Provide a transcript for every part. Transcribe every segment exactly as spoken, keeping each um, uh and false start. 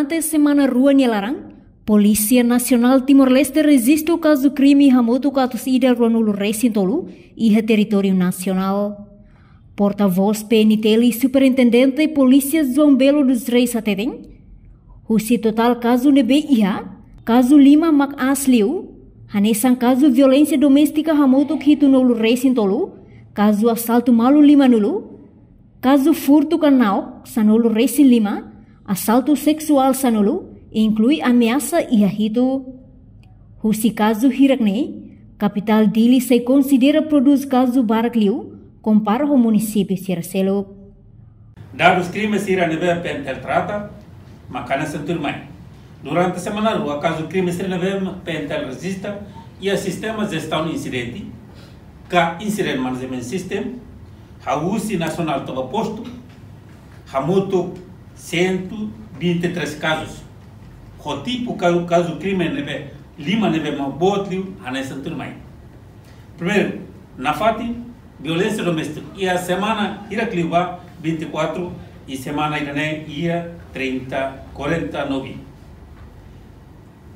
Durante semana rua nia laran, Polísia Nasionál Timor-Leste rejista kazu krime hamutuk atus ida ruanulu resin tolu iha territóriu nasionál. Portavós P N T L, Superintendente Polísia João Belo dos Reis hateten, husi totál kazu ne'ebé iha, kazu lima mak aas liu, hanesan kazu violénsia doméstika hamutuk hitunulu resin tolu, kazu asaltu malu limanulu, kazu furtu ka na'ok sanulu resin lima, asaltu seksuál sanulu, inklui ameasa iha hitu. Husi kazu hirak-ne'e, kapitál Dili sei konsidera prodús kazu barak liu, kompara ho munisípiu sira seluk. Dadus krime sira ne'ebé P N T L trata, mak hanesan tuirmai. Durante semana rua, kazu krime sira ne'ebé P N T L rejista iha sistema jestaun insidente, ka Incident Management System, husi nasionál to'o ba postu, hamutuk cento vinte e três casos. Ho tipu kazu, kazu krime ne'ebé lima ne'ebé mak boot liu, hanesan tuirmai. Primeiru, nafatin, violénsia doméstika. Iha semana hirak liubá, vinte e quatro, i semana ida-ne'e iha trinta, quarenta e nove.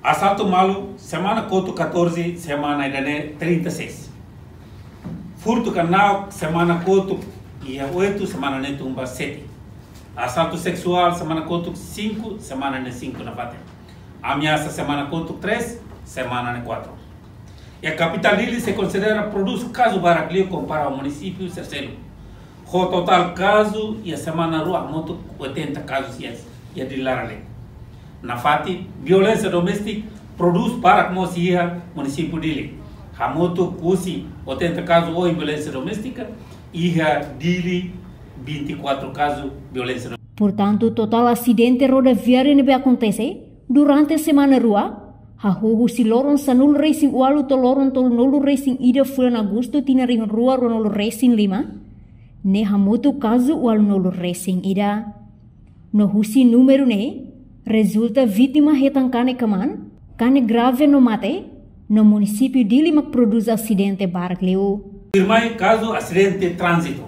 Asaltu malu, semana kotuk catorze, semana ida-ne'e trinta e seis. Furtu ka na'ok, semana kotuk iha oito, semana ne'e tun ba sete. Asaltu seksuál, semana kotuk cinco, semana ne'e cinco nafatin. Ameasa, semana kotuk três, semana ne'e quatro. I kapitál Dili sei konsidera prodús kazu barak liu kompara ho munisípiu sira seluk. Ho totál kazu iha semana rua hamutuk oitenta kazus iha, iha Dili laran. Nafatin, violénsia doméstika prodús barak mós iha munisípiu Dili. Hamutuk husi oitenta kazu ohin violénsia doméstika, iha Dili vinte e quatro kazu violénsia doméstika. Portantu, totál asidente rodoviáriu ne'ebé akontese durante semana rua, hahú husi loron sanulu resin ualu to'o loron tolunulu resin ida fulan Agostu tinan rihun rua ruanulu resin lima, ne'e hamutuk kazu ualunulu resin ida. No husi númeru ne'e, rezulta vítima hetan kanek kmaan, kanek grave no mate, no munisípiu Dili mak prodús asidente barak liu. Tuirmai kazu asidente tránzitu.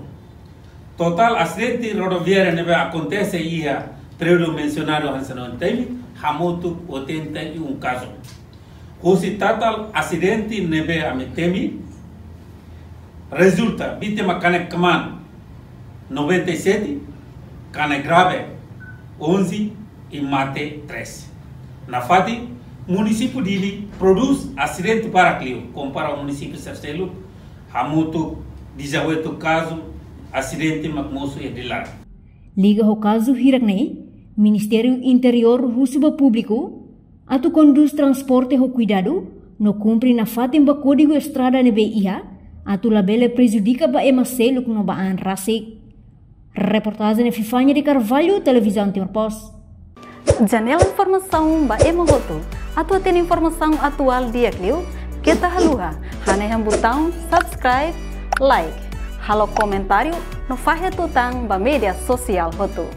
Totál asidente rodoviáriu ne'ebé akontese iha períodu mensionadu hanesan ohin temi, hamutuk oitenta e um kazu. Husi totál asidente ne'ebé ami temi, rezulta vítima kanek kmaan noventa e sete, kanek grave onze i mate três. Nafatin, munisípiu Dili prodús asidente barak liu, kompara ho munisípiu sira seluk, hamutuk dezoito kazu asidente mak mosu iha Dili laran. Liga ho kazu hirak-ne'e, Ministériu Interiór husu ba públiku atu kondús transporte ho kuidadu, no kumpre nafatin ba kódigu estrada ne'ebé iha, atu labele prejudika ba ema seluk no ba an rasik. Reportajen Epifania de Carvalho, Televizaun Timor Post. Janela informasaun ba ema hotu. Atu hatene informasaun atuál di'ak liu, keta haluha hanehan butaun subscribe, like, halo komentáriu, no fahe tutan ba média sosiál hotu.